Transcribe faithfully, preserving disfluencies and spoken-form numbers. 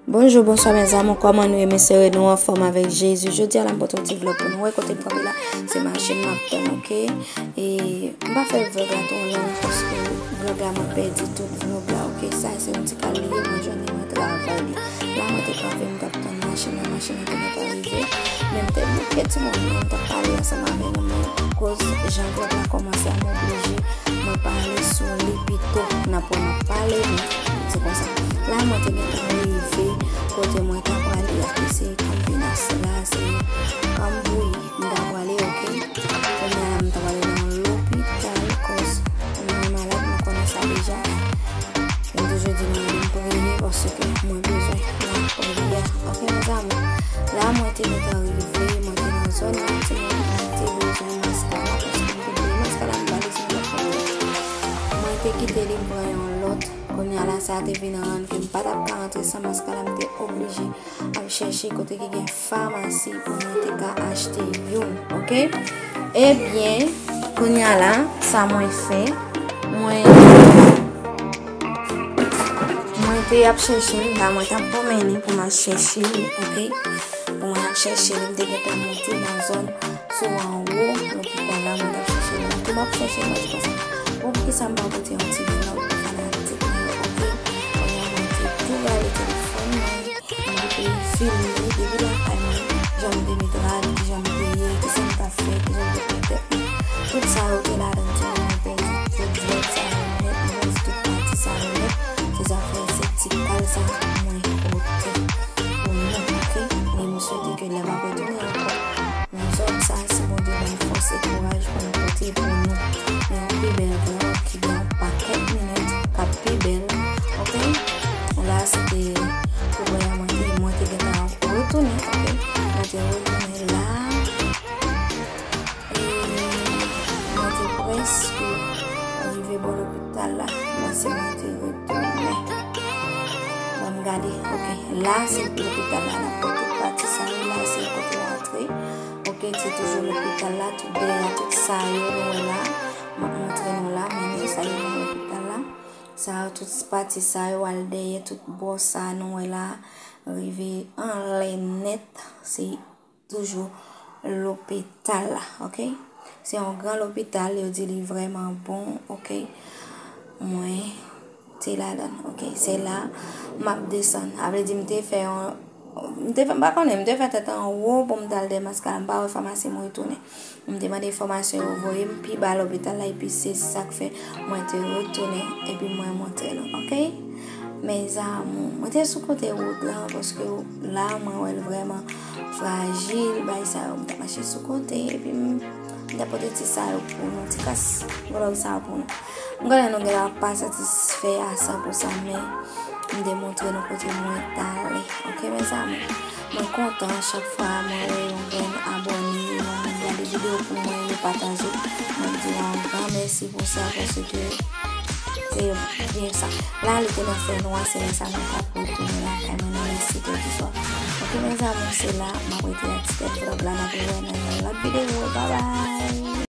Bonjou, bonswa, mes amours. Kòman nou ye? M espere nou anfòm avèk Jezi. Jodi a la, m pote yon ti vlòg pou nou. Wè kote m kanpe la, se machin m ap tann, oke? E m pa fè vlòg la twò long paske vlòg la, mwen pèdi tout vlòg la, oke? Sa se yon ti kal li ye, mwen jwenn li, mwen travay li. La, mwen te kanpe, m t ap tann machin nan, machin nan te gentan rive. Men m te bouke timoun nan, m t ap pale ansanm avè nou, men koz jan vlòg la kòmanse a, m oblije mwen pale sou li pito, n ap wè m ap pale, men se konsa. La, mwen te gentan rive kote mwen ta prale a, ki se Campinas. La, se Cambouí m ta prale, oke? Kounye a la, m ta prale nan lopital, cause mwen malad, nou konnen sa deja. M toujou di nou, m priye, paske mwen bezwen lapriyè. Oke, mes amours? La, mwen te gentan rive, mwen te nan zòn nan, timoun, mwen te bezwen maskara, paske m te bliye maskara m, m pa bezwen lòt kote. Mwen te kite li, m pran yon lòt. Kounye a la, sa te vin rann ke m pa t ap ka rantre san maskara, m te oblije ap chèche kote ki gen famasi pou mwen te ka achte youn, oke? Ebyen, kounye a la, sa mwen fè, mwen, mwen te ap chèche l, la mwen t ap pwomennen pou m al chèche l, oke? Pou mwen ap chèche l, m te gentan monte nan zòn sou anwo lopital la, mwen t ap chèche l. Tou m ap chèche l, mwen te panse, bon, poukisa m pa pote yon ti vlòg pou fanatik mwen yo, oke? Kounye a mwen te tou rale telefòn mwen, m te filme depi lakay mwen, jan m te met rad, kijan m te ye, kisa m t ap fè, kijan m te pran tèt mwen. Tout sa yo te ladan, timoun, mwen pèdi tout vlòg sa yo nèt, mwen pèdi tout pati sa yo nèt. Se zafè se ti kal sa mwen pote pou nou, oke? E m swete ke lè m ap retounen ankò nan zòn sa, si Bondye ban m fòs e kouraj pou m pote pou nou yon pi bèl vlòg ki gen yon pakèt minit k ap pi bèl, oke? La, se te pou mwen, mwen te, mwen te gentan retounen, oke? Mwen te retounen la. E mwen te prèske rive bò lopital la, paske mwen te retounen. Ban m gade, oke, la se lopital la, n ap wè tout pati sa yo, la se kote w antre, oke, se toujou lopital la, tout dèyè, tout sa yo nou wè la, m ap montre nou la, men sa yo nan lopital la, sa yo, tout pati sa yo al dèyè, tout bò sa nou wè la, rive anlè nèt, se toujou lopital la, oke? Se yon gran lopital, yo di li vrèman bon, oke? Mwen te ladan, oke? Se la m ap desann. A vle di, m te fè yon, m te fè, m pa konnen, m te fè tèt anwo pou m t al dèyè maskara, m pa wè famasi, m retounen. M te mande enfòmasyon, yo voye m pi ba lopital la, epi se sa k fè mwen te retounen, epi mwen montre nou, oke? Mes amours, mwen te sou kote wout lan, paske la, mwen wè l vrèman frajil, bay sa yo, m t ap mache sou kote, epi m, m t ap pote ti sa yo pou nou, ti kas vlòg sa yo pou nou. M konnen nou genlè pa satisfè a san pou san, men m te montre nou kote mwen t ale. Oke, mes amours? Mwen kontan chak fwa mwen wè yon grenn abòne, yon moun gade videyo pou mwen, yo pataje. Mwen di yon gran mèsi pou sa, paske se byen sa. La, li te nan fè nwa, se lè sa mwen t ap retounen lakay mwen nan lè sèt è di swa. Oke, mes amours, se la m ap rete a ti tèt vlòg la, n ap rewè nan yon lòt videyo. Babay!